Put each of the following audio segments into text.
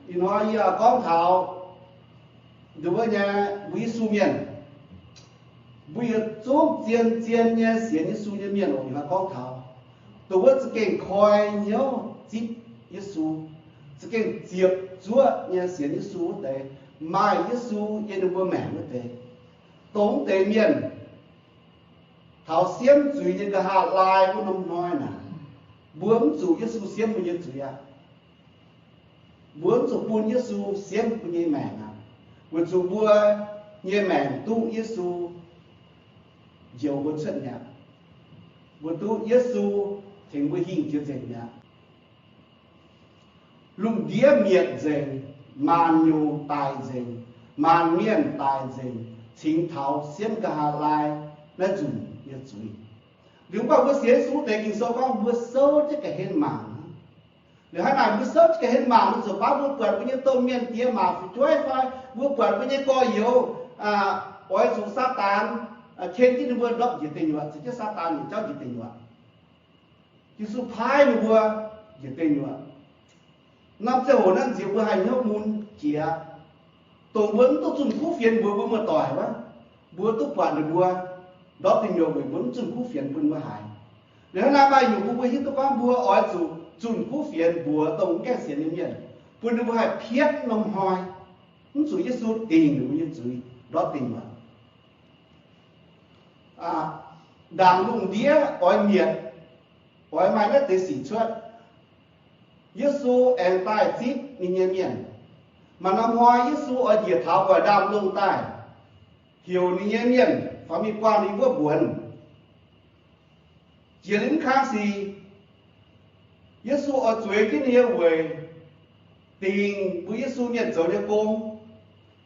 Ih hnoi yie gorngv taux nduov nyei mbuo Yesu mienh, mbuo yietc zungv zien-zien nyei sienx Yesu nyei mienh oc. Ih hnoi gorngv taux dongh wuov za'gengh koi hnyouv zipv Yesu, za'gengh ziepc zuoqv nyei sienx Yesu wuov deix, maaih Yesu yiem ninh mbuo maengc wuov deix. Dongh wuov deix mienh taux siemv zuiz nyei nqa'haav laai wuov norm hnoi naaic, mbuo mv zuqc Yesu siemv mbuo nyei zuiz aqv. Mbuo mv zuqc bun Yesu siemv mbuo nyei maengc aqv, weic zuqc mbuo nyei maengc duqv Yesu njoux mbuo cuotv mi'aqv. Mbuo duqv Yesu tengx mbuo hingh jiex nzengc mi'aqv. Lungh ndiev mietc nzengc, maanc nyungc daic nzengc, maanc mienh daic nzengc, cingx taux siemv nqa'haav laai naaiv nzunc nyei zuiz. Liuz mv baac mbuo sienx Yesu deix, Ging-Sou gorngv mbuo souv jienv ga'hlen mangc. Liuz hnangv naaic mbuo souv jienv ga'hlen mangc, mbuo ziouc baav mbuo buatc mbuo nyei domh mienh diex maac fu'jueiv fai mbuo buatc mbuo nyei gorx-youz oix zuqc Saadaan ken jienv ninh mbuo ndortv njiec deic nyuoqc, caux jienv Saadaan nyei jauv njiec deic nyuoqc. Yesu paaiv ninh mbuo njiec deic nyuoqc. Norm ziangh hoc naaiv nziex mbuo haih hnyouv mun jiex, dongh mbuo mv duqv zunh kuv fienx mbuox mbuo muoz-doic wuov, mbuo duqv buatc ninh mbuo ndortv deic nyuoqc weic mbuo mv zunh kuv fienx bun mbuo haiz. Liuz hnangv naaiv maaih nyungc bun mbuo hiuv duqv gorngv mbuo oix zuqc zunh kuv fienx mbuox dongh mv gaengh sienx nyei mienh, bun ninh mbuo haih pietv norm hnoi, mv zuqc Yesu dingc ninh mbuo nyei zuiz ndortv deic nyuoqc. Ndaangc lungh ndiev oix mietc, oix maaih naaiv deix sic cuotv, Yesu aengx daaih zipv ninh nyei mienh. Maaih norm hnoi Yesu oix njiec taux guaax ndaamv-lungh daaih, heuc ninh nyei mienh faaux mingh buangh ninh wuov mbuonx. Jiex liuz mv kang sic, Yesu oix zueiz jienv ninh nyei weic dingc mbuo Yesu mienh zoux nyei gong,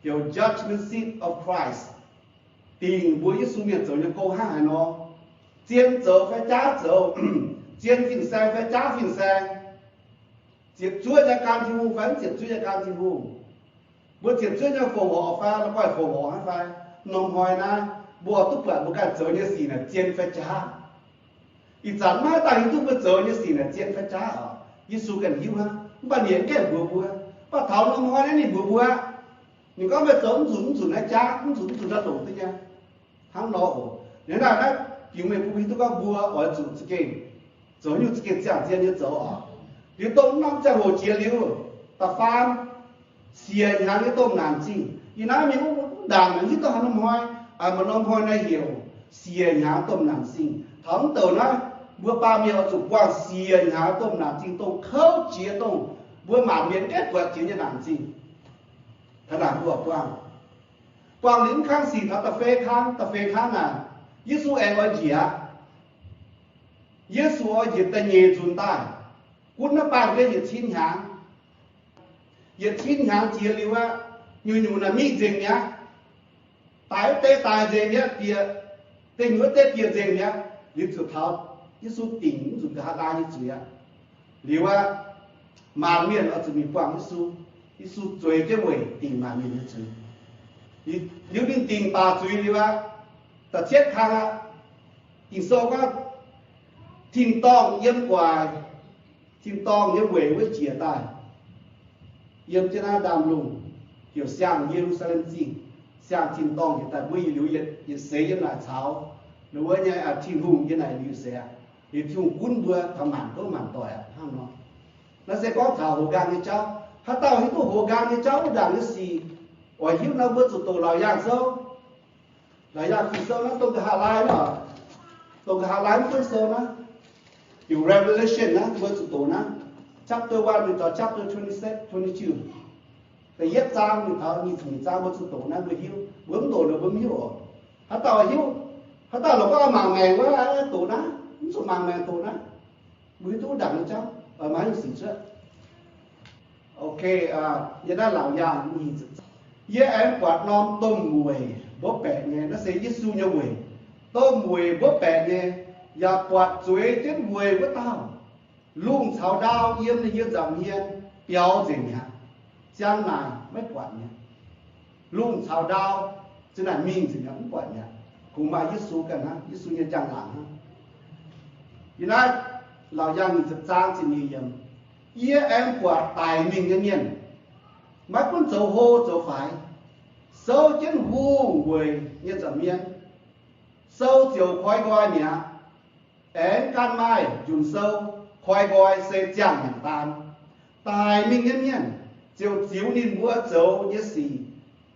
heuc Judgment Seat of Christ, dingc mbuo Yesu mienh zoux nyei gong hnangv haaix nor, zien zoux fai jaav zoux, zien fin-saeng fai jaav fin-saeng, ziepc zuoqv nyei gan Tin-Hungh fai mv ziepc zuoqv nyei gan Tin-Hungh, mbuo ziepc zuoqv nyei fongc horc fai la'guaih fongc horc hnangv fai, norm hnoi naaiv mbuo duqv buatc mbuo ganh zoux nyei sic naaic zien fai jaav. Ih zanc maiv daaih hiuv duqv mbuo zoux nyei sic naaic zien fai jaav oc. Yesu ganh hiuv hnangv, mv baac ninh mv gaengh mbuox mbuo. Mv baac taux norm hnoi naaiv ninh mbuox mbuo aqv. Ninh gorngv meih zoux mv nzunc mv nzunc naaiv jaav, mv nzunc mv nzunc naaiv longc duqv nyei. Hnangv nor oc. Hnangv naaiv naaiv, jiex mingh bun mbuo hiuv duqv gorngv mbuo oix zuqc za'gengh zoux nyungc za'gengh ziangh zien nyei zoux oc. Liuz dongh norm ziangh hoc jiex liuz, da'faam, siec hnyangx nyei domh naanc zingh. Ih naaiv mingh mv ndaangc naaic hiuv duqv haaix norm hnoi, maaih norm hnoi naaiv heuc siec hnyangx domh naanc zingh. Taux mv douc naaiv, mbuo baamh mienh oix zuqc buangh siec hnyangx domh naanc zingh, dongh kouv jiex, dongh mbuo maanc mienh mv gaengh buatc jiex nyei naanc zingh. Taux naaic mbuo buangh, buangh liuz mv kang sic taux da'feix kang, da'feix kang naaic, Yesu aengx oix njiec aqv. Yesu oix njiec da'nyeic nzunc daaih, gunv naaiv baamh gen yietc cin hnyangx. Yietc cin hnyangx jiex liuz aqv, nyungc-nyungc naaic mingh nzengc mi'aqv. Daic wuov deix daic nzengc mi'aqv, bieqc, deic nyuoz wuov deix bieqc nzengc mi'aqv. Liuz zuqc taux Yesu dingc mv nzunc nqa'haav laai nyei zuiz aqv. Liuz aqv, maanc mienh oix zuqc mingh buangh Yesu. Yesu zueiz jienv weic dingc maanc mienh nyei zuiz. Liuz ninh dingc baac zuiz liuz aqv, da'cietv kang aqv, Ging-Sou gorngv, tin-dorngh yiem gu'nguaaic, tin-dorngh nyei weic wuov njiec daaih, yiem jienv naaiv ndaamv-lungh, heuc siang-Ye^lu^saa^lem Zingh, siang tin-dorngh njiec daaih. Mbuo yietc liuz yietc seix yiem naaic caux ninh wuov nyei Tin-Hungh yiem naaic liuz seix aqv. Liuz Tin-Hungh gunv mbuo taux maanc gouv maanc doic aqv hnangv nor. Naaiv se gorngv taux hoz nqaang nyei jauv. Haaix dauh hiuv duqv hoz nqaang nyei jauv wuov ndaangc nyei sic, oix hiuv nor mbuo zuqc doqc Laauc Yaangh Sou. Laauc Yaangh Ging-Sou naaiv dongh nqa'haav laai naaiv, dongh nqa'haav laai mv buonv sou naaiv, heuc Revelation naaiv, mbuo zuqc doqc naaiv. Chapter one mingh taux chapter twenty-six, twenty-two. Da'yietv zaang mingh taux nyic ziepc nyeic zaang mbuo zuqc doqc naaiv mbuo hiuv. Mbuo mv doqc nor mbuo mv hiuv oc. Haaix dauh hiuv, haaix dauh lorqc gorngv mangc maengc wuov, doqc naaiv, mv zuqc mangc maengc doqc naaiv. Mbuo hiuv duqv wuov ndaangc nyei jauv, maaih nyungc sic cuotv. Ok, yiem naaiv Laauc Yaangh, yie aengx buatc norm domh weic mbopv baeqc nyei, naaiv se Yesu nyei weic, domh weic mbopv baeqc nyei, yaac buatc zueiz jienv weic wuov dauh. Lungh caux ndau yiem ninh nyei nza'hmien biaux nzengc mi'aqv. Ziang naaic maiv buatc mi'aqv. Lungh caux ndau ziang naaic mingh nzengc mi'aqv, mv buatc mi'aqv. Kungx maaih Yesu ganh hnangv, Yesu nyei njang-laangc hnangv. Yiem naaiv Laauc Yaangh nyic ziepc zaang ziepc nyeic yiemc, yie aengx buatc daic mingh nyei mienh. Maiv gunv zoux hlo zoux faix, sou jienv hungh weic nyei nza'hmien, sou ziouc koi nqoi mi'aqv. Aengx ganh maaih njunc sou koi nqoi se ziangh maengc daan. Daic mingh nyei mienh ziouc ziux ninh mbuo zoux nyei sic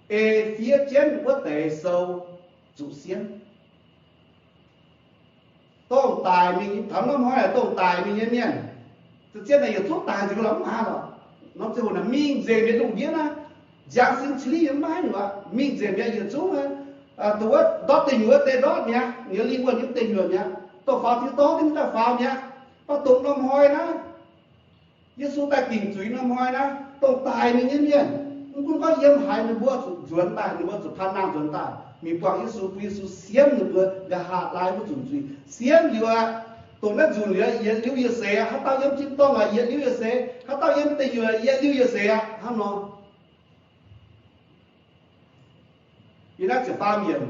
ei fiev jienv wuov deix sou zuqc siemv. Dongh daic mingh, taux norm hnoi dongh daic mingh nyei mienh, za'gengh naaic yietc zungv daic nzengc lorqc, mv haaix lorqc. Norm ziangh hoc naaic mingh nzengc mi'aqv, lungh ndiev naaiv, nziang sin cili yiem maiv nyuoqc, mingh nzengc mi'aqv, yietc zungv, dongh wuov ndortv deic nyuoqc deix ndortv mi'aqv, ninh lingh wuonh nyei deic nyuoqc mi'aqv, dongh faaux tin-dorngh dingc daaih faaux mi'aqv, mv baac dongh norm hnoi naaiv Yesu daaih dingc zuiz norm hnoi naaiv, dongh daic mingh nyei mienh, mv gunv gorngv yiem haaix, ninh mbuo zuqc nzuonx daaih, ninh mbuo zuqc paan nangh nzuonx daaih mingh buangh Yesu, bun Yesu siemv ninh mbuo nqa'haav laai wuov nzunc zuiz. Siemv liuz aqv, dongh naaiv nzunc liuz yietc liuz yietc seix aqv. Haaix dauh yiem tin-dorngh aqv, yietc liuz yietc seix. Haaix dauh yiem deic nyuoqc, yietc liuz yietc seix aqv. Hnangv nor, yie naaiv ziepc faam yiemc,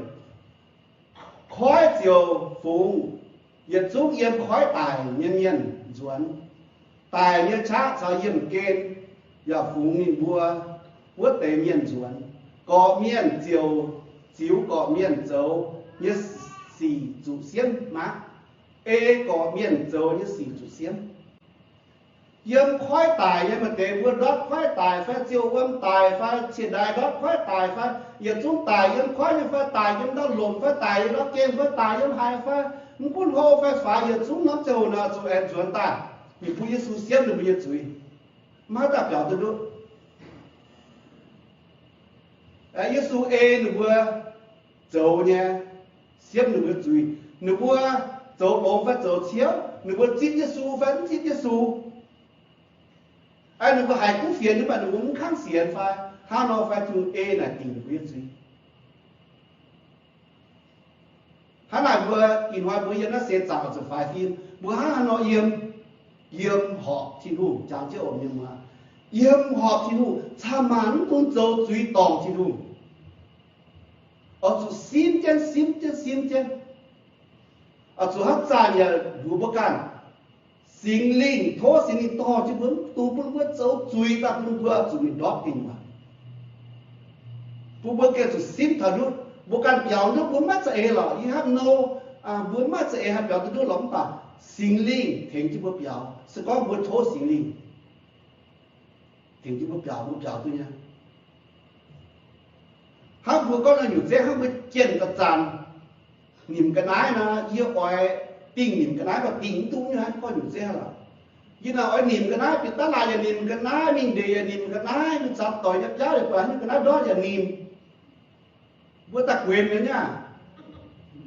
koiv ziouc fungx yietc zungv yiem koiv daic nyei mienh nzuonx. Daic nyei qaqv caux yiemh gen yaac fungx ninh mbuo wuov deix mienh nzuonx. Gorqv-mienh ziouc ziux gorqv-mienh zoux nyei sic zuqc siemv maah! Ei gorqv-mienh zoux nyei sic zuqc siemv. Yiem koiv daic nyei maaih deix mbuo ndortv koiv daic fai ziouc wuom daic fai ciex ndaaix ndortv koiv daic fai yietc zungv daic yiem koiv nyei fai daic yiem ndau-lomc fai daic yiem ndau-gengh fai daic yiem haaix fai mv gunv hlo fai faix, yietc zungv norm ziangh hoc naaic zuqc aengx nzuonx daaih mingh bun Yesu siemv ninh mbuo nyei zuiz. Maiv daaih biaux duqv ndutv. Yesu ei ninh mbuo zoux nyei, siemv ninh mbuo zuiz. Ninh mbuo zoux longx fai zoux ciouv, ninh mbuo zipv Yesu fai mv zipv Yesu, ninh mbuo haiz kuv fienx nyei, mv baac ninh mbuo mv kangv sienx fai hnangv nor fai, Tin-Hungh ei naaic dingc ninh mbuo nyei zuiz. Hnangv naaic mbuo ih hnoi mbuo yiem naaiv seix zaangc oix zuqc faix fim, mbuo hnangv haaix nor yiem? Yiem horpc Tin-Hungh, jangx jienv oc mienh muoz. Yiem horpc Tin-Hungh, caa maanc mv dungx zoux zuiz dorngc Tin-Hungh. Oix zuqc simv jienv, simv jienv, simv jienv. Oix zuqc hnangv zanc yaac mbuox mbuo ganh, Singx Lingh, tov Singx Lingh dorh jienv mbuo, mv dungx bun mbuo zoux zuiz daaih bun mbuo zuqc mingh ndortv dingc waac. Bun mbuo gengh zuqc simv taux ndutv, mbuo ganh biaux ndutv mbuo maiv za'eix lorqc. Yie hnamv nor, mbuo maiv za'eix haih biaux duqv ndutv lorqc, mv baac Singx Lingh tengx jienv mbuo biaux. Se gorngv mbuo tov Singx Lingh tengx jienv mbuo biaux, mbuo biaux duqv nyei. Hnangv mbuo gorngv nor nyungc zeiv, hnangv mbuo jienh da'zanc nimc ga'naaiv nor, yie oix dingh nimc ga'naaiv, mv baac dingh mv duqv nyei, hnangv gorngv nyungc zeiv lorqc. Yie naaic oix nimc ga'naaiv, bieqc daav laatc yaac nimc ga'naaiv, mingh ndeic yaac nimc ga'naaiv, mingh camx doic nyei biauv yaac buatc haaix nyungc ga'naaiv ndortv yaac nimc. Mbuo daaih guenx mi'aqv.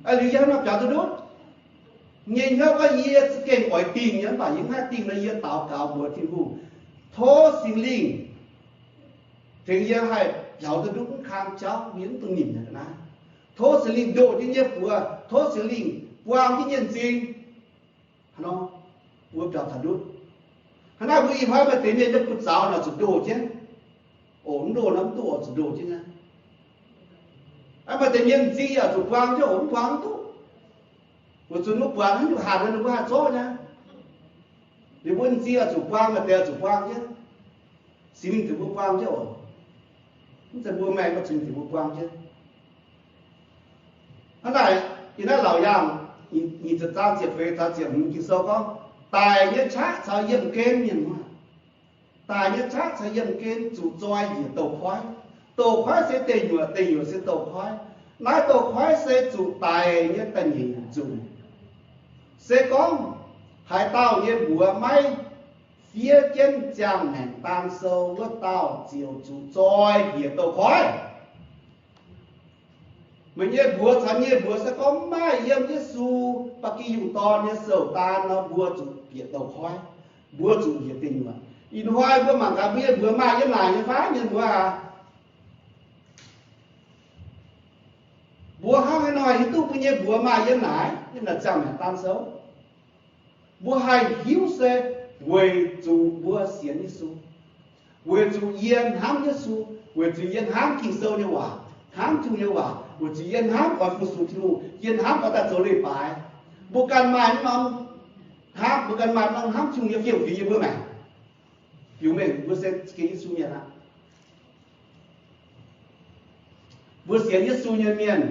Aa, liuz yie hnangv nor biaux duqv ndutv? Nyei hnyouv gorngv yie za'gengh oix dingh nyei, mv baac yie mv haih dingh nor, yie daux gaux mbuox Tin-Hungh, tov Singx Lingh tengx yie haih biaux duqv ndutv mv kang jauv, yie mv dungx nimc naaiv ga'naaiv. Tov Singx Lingh ndoh jienv yie nyei buoz, tov Singx Lingh buang jienv yie nyei m'zing. Hnangv nor, mbuo biaux taux ndutv. Hnangv naaiv mbuo ih hnoi maaih deix mienh nyei buoz-zaux naaic zuqc ndoh jienv. Oc, mv ndoh nor mv duqv oc, zuqc ndoh jienv aqv. Maaih deix mienh m'zing yaac zuqc buang jienv oc, mv buang mv duqv. Weic zuqc mbuo buatc haaix nyungc hatc nor ninh mbuo haih zorqv nyei. Ninh mbuo m'zing yaac zuqc buang, maaih deix zuqc buang jienv. Singx Lingh ziouc mbuo buang jienv oc. Mv zeiz mbuo maengh, mv zeiz mbuo buang jienv. Hnangv naaic, yiem naaiv Laauc Yaangh nyic ziepc zaang ziepc feix taux ziepc hmz Ging-Sou gorngv, daic nyei qaqv caux yiemh gen, mienh muoz. Daic nyei qaqv caux yiemh gen zuqc zoi njiec douz-koiv. Douz-koiv se deic nyuoqc, deic nyuoqc se douz-koiv. Naaiv douz-koiv se zuqc daic nyei da'nyeic nzunc. Se gorngv haaix dauh nyei mbuox maiv fiev jienv ziangh maengc daan sou, wuov dauh ziouc zuqc zoi njiec douz-koiv. Meih nyei mbuox caux yie nyei mbuox se gorngv maiv maaih yiem Yesu ba'gi yungh dorn nyei sou-daan nor, mbuo zuqc bieqc douz-koiv, mbuo zuqc njiec deic nyuoqc. Ih hnoi mbuo mangc gaax mbuo nyei mbuox maaih yiem naaic nyei fai, mienh muoz aac? Mbuo hnangv haaix nor hiuv duqv mbuo nyei mbuox maaih yiem naaic, yiem naaic ziangh maengc daan sou? Mbuo haih hiuv se weic zuqc mbuo sienx Yesu, weic zuqc yie hnamv Yesu, weic zuqc yie hnamv Ging-Sou nyei waac, hnamv Tin-Hungh nyei waac, weic zuqc yie hnamv oix fu-sux Tin-Hungh, yie hnamv oix daaih zoux leiz-baaix. Mbuo ganh maaih norm hnamv, mbuo ganh maaih norm hnamv Tin-Hungh nyei fiem-fingx yiem mbuo maengc. Biux mengh mbuo se gengh Yesu mienh aqv. Mbuo sienx Yesu nyei mienh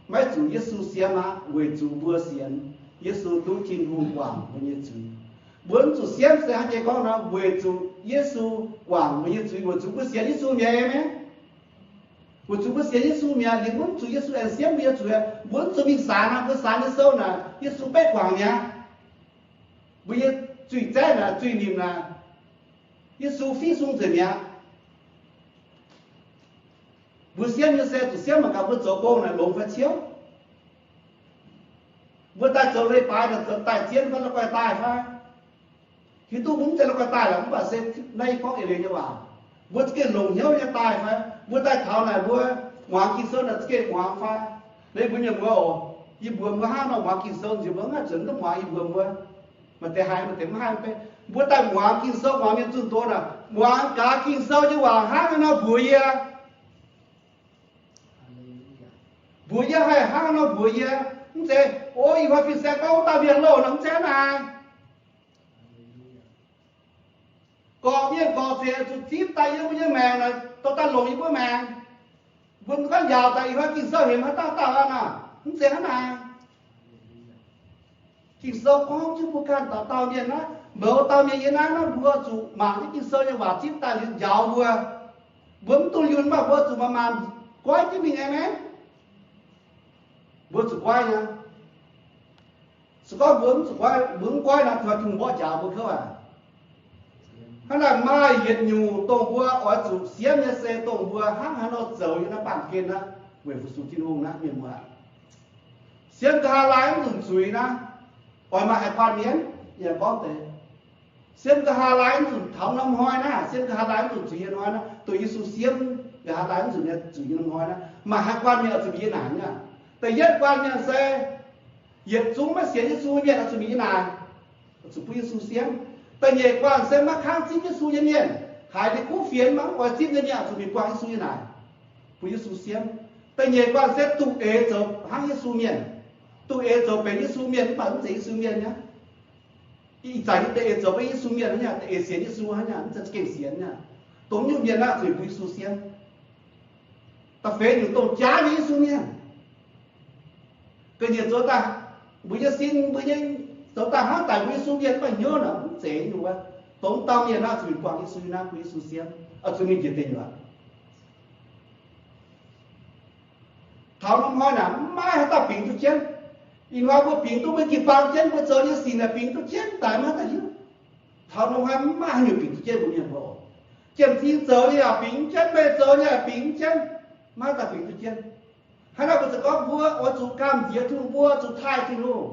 maiv zuqc Yesu siemv aqv, weic zuqc mbuo sienx Yesu duqv Tin-Hungh guangc mbuo nyei zuiz. Mbuo mv zuqc siemv se hnangv jiex gorngv nor, weic zuqc Yesu guangc mbuo nyei zuiz, weic zuqc mbuo sienx Yesu mi'aqv, aamen. Weic zuqc mbuo sienx Yesu mi'aqv, liuz mbuo mv zuqc Yesu aengx siemv mbuo nyei zuiz. Mbuo mv zuqc mingh saan naaic, mbuo saan nyei sou naaic, Yesu beiv guangc mi'aqv. Mbuo nyei zuiz zaeqv naaic, zuiz nimc naaic, Yesu fih sung nzengc mi'aqv. Mbuo siemv nyei se zuqc siemv mangc gaax mbuo zoux gong naaic longx fai ciouv. Mbuo daaih zoux leiz-baaix naaic zoux daaih zien fai la'guaih daaih fai? Hiuv duqv mbuo mv zeiz la'guaih daaih lorqc, mv baac se naaiv yie gorngv eix leiz nyei waac. Mbuo za'gengh longc hnyouv nyei daaih fai? Mbuo daaih taux naaic mbuo muangx Ging-Sou naaic za'gengh muangx fai? Naaiv mbuo mienh muoz oc, yie mbuox mbuo hnangv nor, muangx Ging-Sou nziex mbuo ngaanv zuqc duqv muangx, yie mbuox mbuo, maaih deix haiz maaih deix mv haih. Mbuo daaih muangx Ging-Sou, muangx mienh zunh doz naaic, muangx gaax Ging-Sou nyei waac hnangv haaix nor mbuox yie. Mbuox yie haih hnangv haaix nor mbuox yie. Mv zeiz, o, ih hnoi fin-saeng gorngv wuov dauh mienh loh nor, mv zeiz hnangv naaic. Gorqv-mienh gorqv-zeic zuqc zipv daaih yiem mbuo nyei maengc naaic, dorh daaih longc yie mbuo maengc. Mbuo gorngv njaaux daaih ih hnoi Ging-Sou hemx haaix dauh dauh aqv nor, mv zeiz hnangv naaic. Ging-Sou gorngv jienv mbuo ganh dauh dauh mienh naaiv, mouz dauh mienh yiem naaiv, naaiv mbuo zuqc mangc jienv Ging-Sou nyei waac zipv daaih liuz njaaux mbuo. Mbuo mv duqv yunh, mv baac mbuo zuqc manc-manc goiv jienv mingh, aamen. Mbuo zuqc goiv nyei. Se gorngv mbuo mv zuqc goiv, mbuo mv goiv nor, Tin-Hungh mborqv njaaux mbuo kouv aqv. Hnangv naaic maaih yietc nyungc dongh mbuo oix zuqc siemv nyei se dongh mbuo hnangv haaix nor zoux yiem naaiv baamh gen naaiv, weic fu-sux Tin-Hungh naaiv, mienh muoz. Siemv nqa'haav laai mv nzunc zuiz naaiv, oix maaih haaix guanh mienh? Yie gorngv deix, siemv nqa'haav laai mv nzunc taux norm hnoi naaiv, siemv nqa'haav laai mv nzunc zuiz nyei hnoi naaiv, dongh Yesu siemv nqa'haav laai mv nzunc nyei zuiz nyei norm hnoi naaiv, maaih haaix guanh mienh oix zuqc mingh yiem naaic nyei? Da'yietv guanh mienh se yietc zungv maiv sienx Yesu mienh oix zuqc mingh yiem naaic, oix zuqc bun Yesu siemv. Da'nyeic guanh se maiv kangv zipv Yesu nyei mienh, haiz ninh kuv fienx maiv oix zipv nyei mienh oix zuqc mingh buangh Yesu yiem naaic, bun Yesu siemv. Da'nyeic guanh se duqv eix zoux hnangv Yesu mienh, duqv eix zoux benx Yesu mienh mv baac mv zeiz Yesu mienh nyei. Ih zanc yie da'eix zoux benx Yesu mienh hnangv nyei, da'eix sienx Yesu hnangv nyei, mv zeiz za'gengh sienx nyei. Dongh nyungc mienh naaiv zuqc bun Yesu siemv. Da'feix nyungc dongh jaav nyei Yesu mienh. Ga'nyiec zoux daaih, mbuo nyei sin, mbuo nyei zoux daaih hnangv daic mbuo Yesu mienh mv baac hnyouv naaic mv zeiz nyungc wuov. Dongh dauh mienh naaiv zuqc mingh buangh Yesu naaiv, bun Yesu siemv, oix zuqc mingh njiec deic nyuoqc. Taux norm hnoi naaic mv maaih haaix dauh bingx duqv jienv. Ih hnoi mbuo bingx duqv mbuo jiu-baang jienv, mbuo zoux nyei sic naaic bingx duqv jienv daaih maiv daaih hiuv. Taux norm hnoi mv maaih haaix nyungc bingx duqv jienv mbuo mienh mbuo oc. Jiem-zingh zoux nyei yaac bingx jienv, meih zoux nyei yaac bingx jienv, maiv daaih bingx duqv jienv. Hnangv naaiv mbuo ziouc gorngv mbuo oix zuqc gamh nziex Tin-Hungh, mbuo zuqc taaih Tin-Hungh.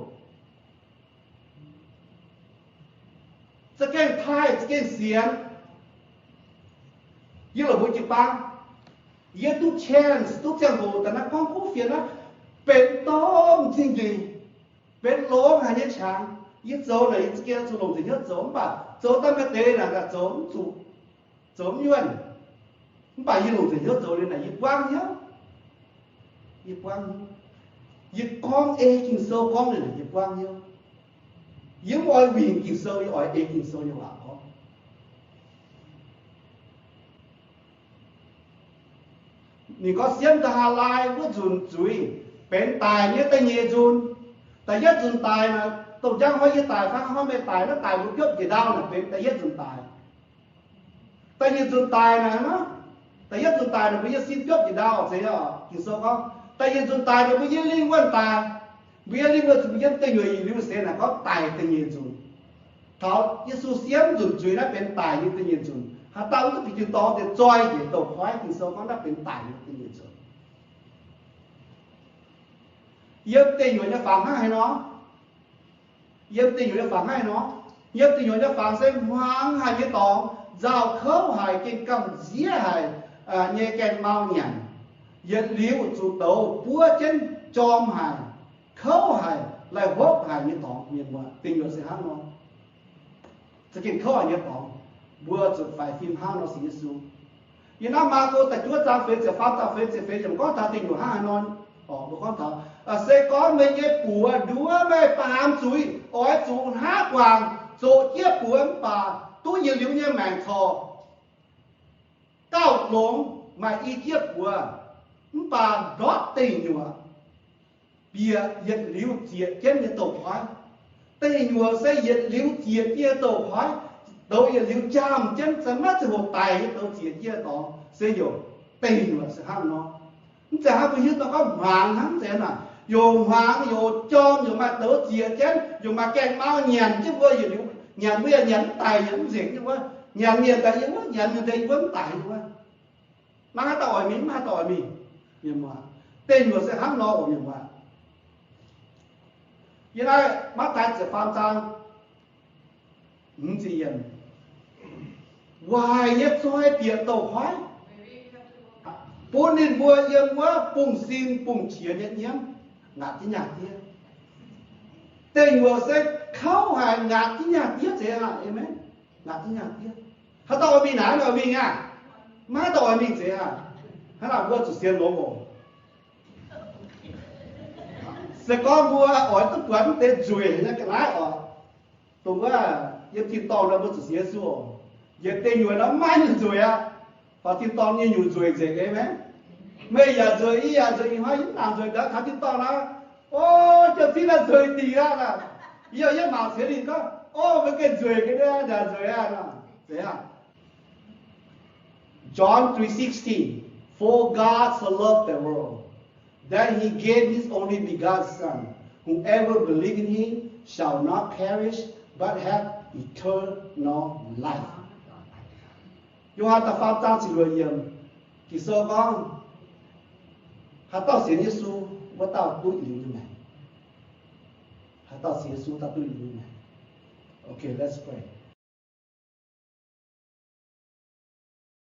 Za'gengh taaih, za'gengh sienx. Yie longc mbuo jiu-baang, yie duqv chance, duqv ziangh hoc daaih naaiv gorngv kuv fienx naaiv, benx domh m'zing ndeic, benx longx haic nyei qangx. Yie zoux naaic yie za'gengh zuqc longc nzengc hnyouv zoux, mv baac zoux daaih maaih deix naaic gaax zoux mv zuqc, zoux mv nyuonh. Mv baac yie longc nzengc hnyouv zoux liuz naaic yie buangv hnyouv. Yie buangv hnyouv. Yie gorngv ei Ging-Sou gorngv liuz naaic yie buangv hnyouv. Yie mv oix wingc Ging-Sou, yie oix ei Ging-Sou nyei waac gorngv. Ninh gorngv siemv nqa'haav laai wuov nzunc zuiz benx daic nyei da'nyeic nzunc. Da'yietv nzunc daic naaic, dongh njang hnoi yie daic fai hnoi meih daic, naaiv daic mbuo biopv njiec ndau naaic benx da'yietv nzunc daic. Da'nyeic nzunc daic naaic hnangv nor, da'yietv nzunc daic naaic mbuo nyei sin biopv njiec ndau, zeiz nyei oc. Ging-Sou gorngv da'nyeic nzunc daic naaic mbuo nyei lingh wuonh daic. Mbuo nyei lingh wuonh zuqc mbuo yiem deic nyuoqc yietc liuz seix naaic gorngv daic da'nyeic nzunc. Taux Yesu siemv nzunc zuiz naaiv benx daic nyei da'nyeic nzunc. Haaix dauh mv duqv bieqc jiu-baang deix zoi njiec douc koiv, Ging-Sou gorngv naaiv benx daic nyei da'nyeic nzunc. Yiem deic nyuoqc nyei fangx hnangv haaix nor? Yiem deic nyuoqc nyei fangx hnangv haaix nor? Yiem deic nyuoqc nyei fangx se hmuangx haic nyei dorngx, nzauh kouv haic, gengh gamh nziev haic nyei gaengh mau nyanc. Yietc liuz zuqc douz buov jienv jorm haic, kouv haic, lai-hopv haic nyei dorngx. Mienh muoz, deic nyuoqc se hnangv nor. Za'gengh kouv haic nyei dorngx, mbuo zuqc faix fim hnangv nor sienx Yesu. Yiem naaiv Maako da'juov zaang feix ziepc faam taux feix ziepc feix yiemc gorngv taux deic nyuoqc hnangv haaix nor. Orqc, mbuo gorngv taux, se gorngv meih nyei buoz nduov meih baamz zuiz, oix zuqc hnangv guangc zoqc jieqv buoz mv baac duqv yietc liuz nyei maengc corc gauh longx maaih i jieqv buoz. Mv baac ndortv deic nyuoqc bieqc yietc liuz ziec jienv nyei douz-koiv. Deic nyuoqc se yietc liuz ziec jienv nyei douz-koiv, douz yietc liuz jaamv jienv, se maiv zeiz hoc daic nyei douz ziec jienv nyei dorngx se youc deic nyuoqc se hnangv nor. Mv zeiz hnangv mbuo hiuv duqv gorngv hmuangx hnangv zeiz naaic, youc hmuangx youc jorm youc maaih douz ziec jienv, youc maaih gaeng-mauv nyanc jienv mbuo, nyanc mbuo yaac nyanc mv daic, nyanc mv nzengc nyei wuov, nyanc mienh daaih yie wuov, nyanc mienh daaih yie wuov mv daic nyei wuov. Maiv haaix dauh oix mingh, maiv haaix dauh oix mingh. Mienh muoz, deic nyuoqc se hnangv nor oc, mienh muoz. Yie naaiv Matv^taai ziepc faam zaang, waaic nyei zoi bieqc douz-koiv, bun ninh mbuo yiem wuov bungx-sin bungx-qiex nyei nyiemv ngaatc jienv nyaah diev. Deic nyuoqc se kouv haic, ngaatc jienv nyaah diev zeiz aqv. Aamen. Ngaatc jienv nyaah diev. Haaix dauh oix mingh naaic? Oix mingh aqv? Maiv haaix dauh oix mingh zeiz aqv. Hnangv naaic mbuo zuqc sienx longx oc. Se gorngv mbuo oix duqv buatc mv deix nzueic nyei ga'naaiv oc, dongh wuov yiem tin-dorngh nor mbuo zuqc sienx Yesu oc. Yietc deic nyuoqc nor maiv maaih nzueic aqv. Faaux tin-dorngh nyei nyungc nzueic nzengc, aamen. Meih yaac nzueic, yie yaac nzueic, ih hnoi yie mv nangc nzueic, ndau taux tin-dorngh nor, o, jienv zinh naaiv nzueic dingc aqv. Yie, yie mangc ciex ninh gorngv, o, meih gengh nzueic ga'naaiv, yaac nzueic aqv. Zeiz aqv. John three sixteen, For God so loved the world that he gave his only begotten Son, whoever believes in him shall not perish but have eternal life. Yo^han da'faam zaang ziepc luoqc yiemc, Ging-Sou gorngv, haaix dauh sienx Yesu, wuov dauh duqv liuz nyei maengc. Haaix dauh sienx Yesu, dauh duqv liuz nyei maengc. Okay, let's pray.